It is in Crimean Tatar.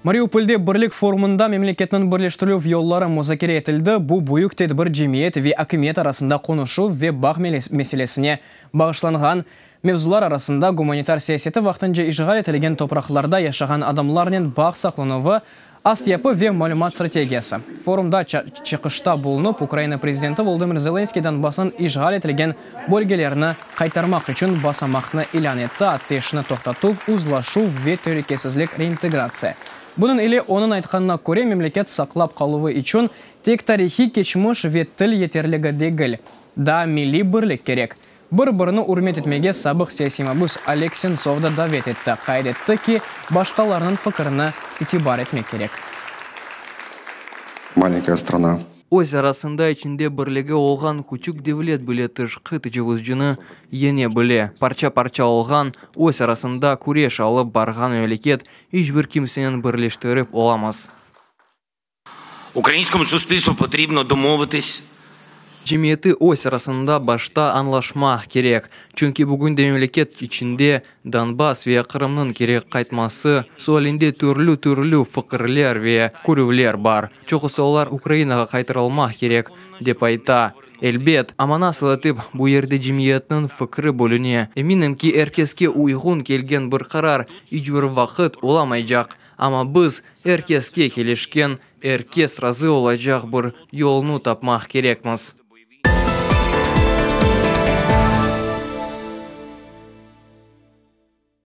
Mariupolde Birlik forumında memleketniñ birleştirüv yolları muzakere etildi. Bu büyük tedbir cemiyet ve akimiyet arasında qonuşuv ve bağ meselesine bağışlanğan. Mevzular arasında gumanitar siyaseti, vaqtınca işğal etilgen topraqlarda yaşağan adamlarnen bağ saqlanuvı, astyapı ve malümat strategiyası. Forumda çıqışta bulunıp, Ukraina prezidenti Volodımır Zelenskıy Donbassnıñ işğal etilgen bölgelerini qaytarmaq içün basamaqnı ilân etti, ateşni toqtatuv, uzlaşuv ve telükesizlik reintegratsiya. Bunıñ ile, onıñ aytqanına köre, memleket saqlap qaluvı içün tek tarihiy keçmiş ve til yeterligi degil, daa milliy birlik kerek. Bir-birini ürmet etmege sabıq siyasiy mabüs Oleg Sentsov da davet etti, qayd etti ki, başqalarnıñ fikirini itibar etmek kerek. Malenькая страна. Öz arasında içinde birligi olğan küçük devlet bile tışqı tecavuzcını yeñe bile. Parça-parça olğan, öz arasında küreş alıp barğan memleket iç bir kimsenen birleştirip olamaz. Українському суспільству потрібно домовитись. Cemiyeti öz arasında başta añlaşmaq kerek, çünki bugün de memleket içinde Donbass ve Qırımnıñ keri qaytması sualinde türlü-türlü fikirler ve körüvler bar. Çoqusı olar Ukrainağa qaytarılmaq kerek, dep ayta. Elbet, amma nasıl etip, bu yerde cemiyetniñ fikri bölüne. Eminim ki, er keske uyğun kelgen bir qarar iç bir vaqıt olamaycaq, amma biz er keske kelişken, er kes razı olacaq bir yolnı tapmaq kerekmiz.